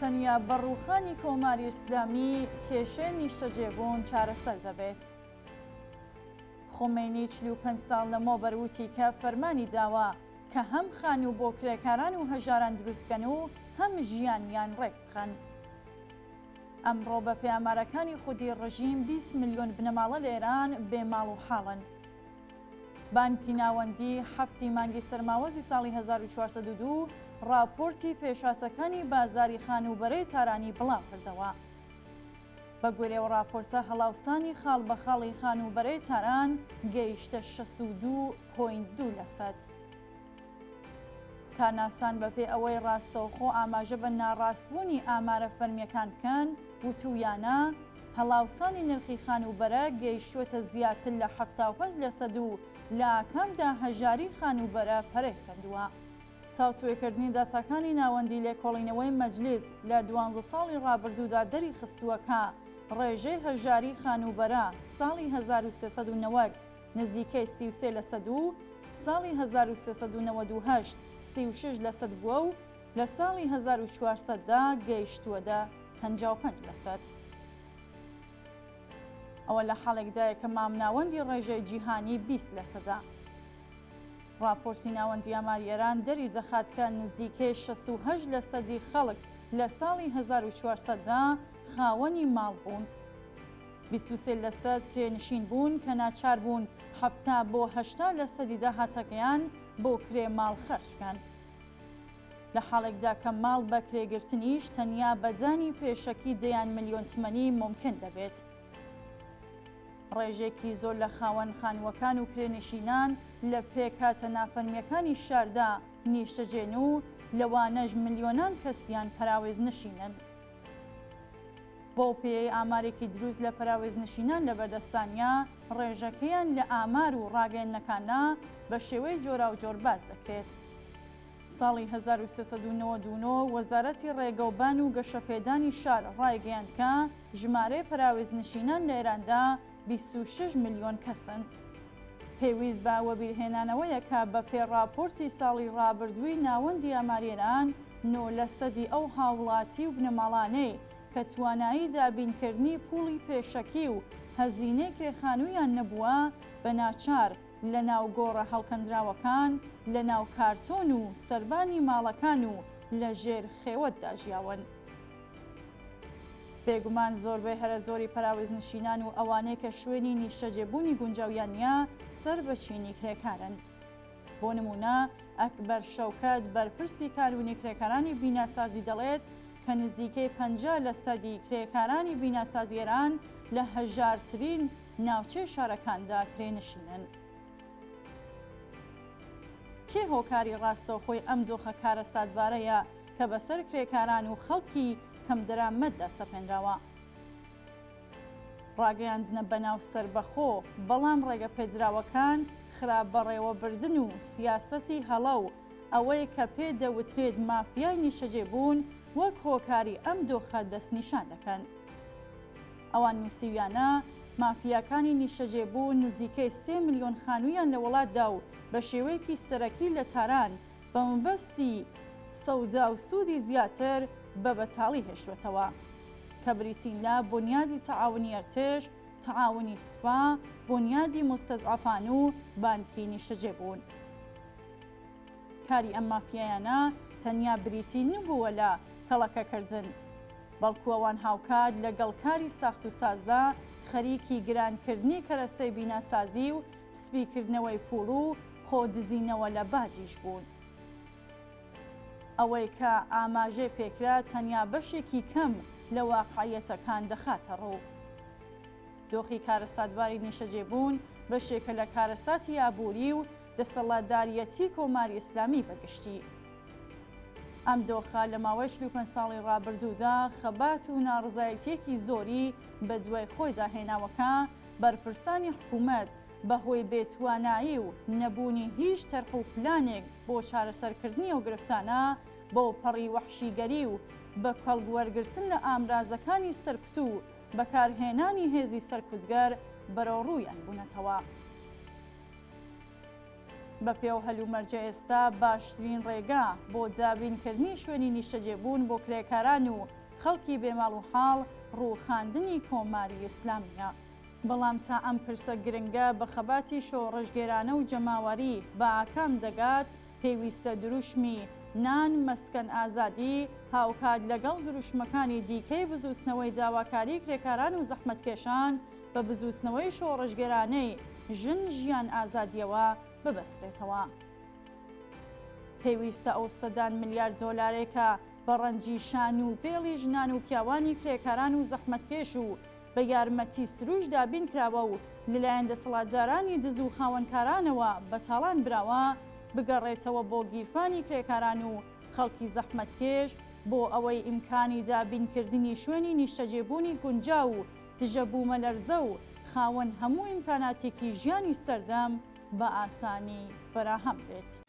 تەنیا بە ڕووخانی کۆماری ئیسلامی کێشەی نیشتەجێبوون چارەسەر دەبێت. خومەینی 45 ساڵ لەمەوبەر وتی کە فەرمانی داوە کە هەم خانوو بۆ کرێکاران و هەژاران دروست بکەن و هەم ژیانیان ڕێک بخەن. ئەمڕۆ بە پێی ئامارەکانی خودی ڕژیم 20 میلیۆن بنەماڵە لە ئێران بێ ماڵ و حاڵن. بانکی ناوەندی حەفتی مانگی سەرماوەزی ساڵی 1402 ڕاپۆرتی پێشهاتەکانی بازاری خانووبەرەی تارانی بڵاوکردەوە. بە گوێرەی ئەو ڕاپۆرتە هەڵاوسانی خاڵ بە خاڵی خانووبەرەی تاران گەیشتە 62 point دوو لەسەد. کارناسان بەپێی ئەوەی ڕاستەوخۆ ئاماژە بە ناڕاستبوونی ئامارە فەرمییەکان بکەن، وتوویانە، هەڵاوسانی نرخی خانووبەرە گەیشتووەتە زیاتر لە 75 لەسەد و لە ئاکامدا هەژاری خانووبەرە پەرەی سەندووە. تاوتوێکردنی داتاکانی ناوەندی لێکۆڵینەوەی مەجلیس لە دوانزە ساڵی ڕابردوودا دەریخستووە کە ڕێژەی هەژاری خانووبەرە ساڵی 1390 نزیکەی 33 لەسەد و ساڵی 1398 36 لەسەد بووە و لە ساڵی 1400 دا گەیشتووەدە 55 لەسەد. ئەوە لە حاڵێکدایە کە مامناوەندی ڕێژەی جیهانی 20 لەسەدە. ڕاپۆرتی ناوەندی ئاماری ئێران دەری دەخات کە نزیکەی 68 لەسەدی خەڵک لە ساڵی 1400 دا خاوەنی ماڵ بوون. 23 لەسەد کرێنشین بوون کە ناچار بوون 70 بۆ 80 لەسەدی داهاتەکەیان بۆ کرێ ماڵ خەرج بکەن. لە حاڵێکدا کە ماڵ بە کرێگرتنیش تەنیا بە دانی پێشەکی دەیان ملیۆن تمەنی مومکن دەبێت. ڕێژەیەکی زۆر لە خاوەن خانووەکان و کرێنشینان لە پێکهاتە نافەرمییەکانی شاردا نیشتەجێن و لەوانەش ملیۆنان کەسیان پەراوێزنشینن. بەو پێیەی ئامارێکی دروست لە پەراوێزنشینان لەبەردەستا نییە، ڕێژەکەیان لە ئامار و ڕاگەیەندنەکاندا بە شێوەی جۆراوجۆر باس دەکرێت. ساڵی 1399 وەزارەتی ڕێگەوبان و گەشەپێدانی شار ڕایگەیاند کە ژمارەی پەراوێزنشینان لە ئێراندا 26 ملیۆن کەسن. پێویست بە وەبیرهێنانەوەیە کە بەپێی ڕاپۆرتی ساڵی ڕابردووی ناوەندی ئاماری ئێران، نۆ لەسەدی ئەو هاوڵاتی و بنەماڵانەی کە توانایی دابینکردنی پووڵی پێشەکی و هەزینەی کرێخانوویان نەبووە، بە ناچار لە ناو گۆڕە هەڵکەندراوەکان، لە ناو کارتۆن و سەربانی ماڵەکان و لە ژێر خێوەتدا ژیاون. بێگومان زۆربەی هەرە زۆری پەراوێزنشینان و ئەوانەی کە شوێنی نیشتەجێبوونی گونجاویان نییە سەر بە چینی کرێکارن. بۆ نموونە ئەکبەر شەوکەت بەرپرسی کانوونی کرێکارانی بیناسازی دەڵێت کە نزیکەی 50 لە سەدی کرێکارانی بیناسازی ئێران لە هەژارترین ناوچەی شارەکاندا کرێنشینن. کێ هۆکاری ڕاستەوخۆی ئەم دۆخە کارەساتبارەیە کە بەسەر کرێکاران و خەڵکی کەمدەرامەتدا سەپێنراوە؟ ڕاگەیاندنە بەناو سەربەخۆ بەڵام ڕێگەپێدراوەکان، خراپ بەڕێوەبردن و سیاسەتی هەڵە و ئەوەی کە پێ دەوترێت مافیای نیشتەجێبوون وەک هۆکاری ئەم دۆخە دەستنیشان دەکەن. ئەوان نووسیویانە، مافیاکانی نیشتەجێبوون نزیکەی سێ ملیۆن خانوویان لە وڵاتدا و بە شێوەیەکی سەرەکی لە تاران بە مەبەستی سەودا و سوودی زیاتر بە بەتاڵی هێشتووەتەوە کە بریتین لە بونیادی تەعاونی ئەرتش، تەعاونی سپا، بونیادی موستەزعەفان و بانکی نیشتەجێبوون. کاری ئەم مافیایانە تەنیا بریتی نبووە لە کەڵەکەکردن، بەڵکو ئەوان هاوکات لەگەڵ کاری ساخت و سازدا خەریکی گرانکردنی کەرەستەی بیناسازی و سپیکردنەوەی پوڵ و خۆ دزینەوە لە باجیش بوون. ئەوەی کە ئاماژەی پێکرا تەنیا بەشێکی کەم لە واقعیەتەکان دەخاتە ڕوو. دۆخی کارەساتباری نیشتەجێبوون بەشێکە لە کارەساتی ئابووری و دەسەڵاتداریەتی کۆماری ئیسلامی بە گشتی. ئەم دۆخە لە ماوەی 45 ساڵی ڕابردوودا خەبات و ناڕەزایەتییەکی زۆری بە دوای خۆیدا هێناوە کە بەرپرسانی حکوومەت بە هۆی بێتوانایی و نەبوونی هیچ تەرح و پلانێک بۆ چارەسەرکردنی ئەو گرفتانە بەوپەڕی وەحشیگەری و بە کەڵک وەرگرتن لە ئامرازەکانی سەرکوت و بەکارهێنانی هێزی سەرکوتگەر بەرەوڕوویان بوونەتەوە. بەپێ ئەو هەلومەرجە ئێستا باشترین ڕێگا بۆ دابینکردنی شوێنی نیشتەجێبوون بۆ کرێکاران و خەڵکی بێ ماڵ و حاڵ ڕووخاندنی کۆماری ئیسلامییە. بەڵام تا ئەم پرسە گرنگە بە خەباتی شۆڕشگێرانە و جەماوەری بە ئاکام دەگات، پێویستە دروشمی، نان، مەسکەن، ئازادی، هاوکات لەگەڵ دروشمەکانی دیکەی بزووتنەوەی داواکاری کرێکاران و زەحمەتکێشان بە بزووتنەوەی شۆڕشگێرانەی ژن، ژیان، ئازادییەوە ببەسترێتەوە. پێویستە ئەو سەدان ملیار دۆلارەی کە بە ڕەنجی شان و پێڵی ژنان و پیاوانی کرێکاران و زەحمەتکێش و بە یارمەتی سروش دابین کراوە و لەلایەن دەسەڵاتدارانی دز و خاوەنکارانەوە بە تاڵان براوە، بگەڕێتەوە بۆ گیرفانی کرێکاران و خەڵکی زەحمەتکێش بۆ ئەوەی ئیمکانی دابینکردنی شوێنی نیشتەجێبوونی گونجاو و دژە بوومەلەرزە و خاوەن هەموو ئیمکاناتێکی ژیانی سەردەم بە ئاسانی فەراهەم بێت.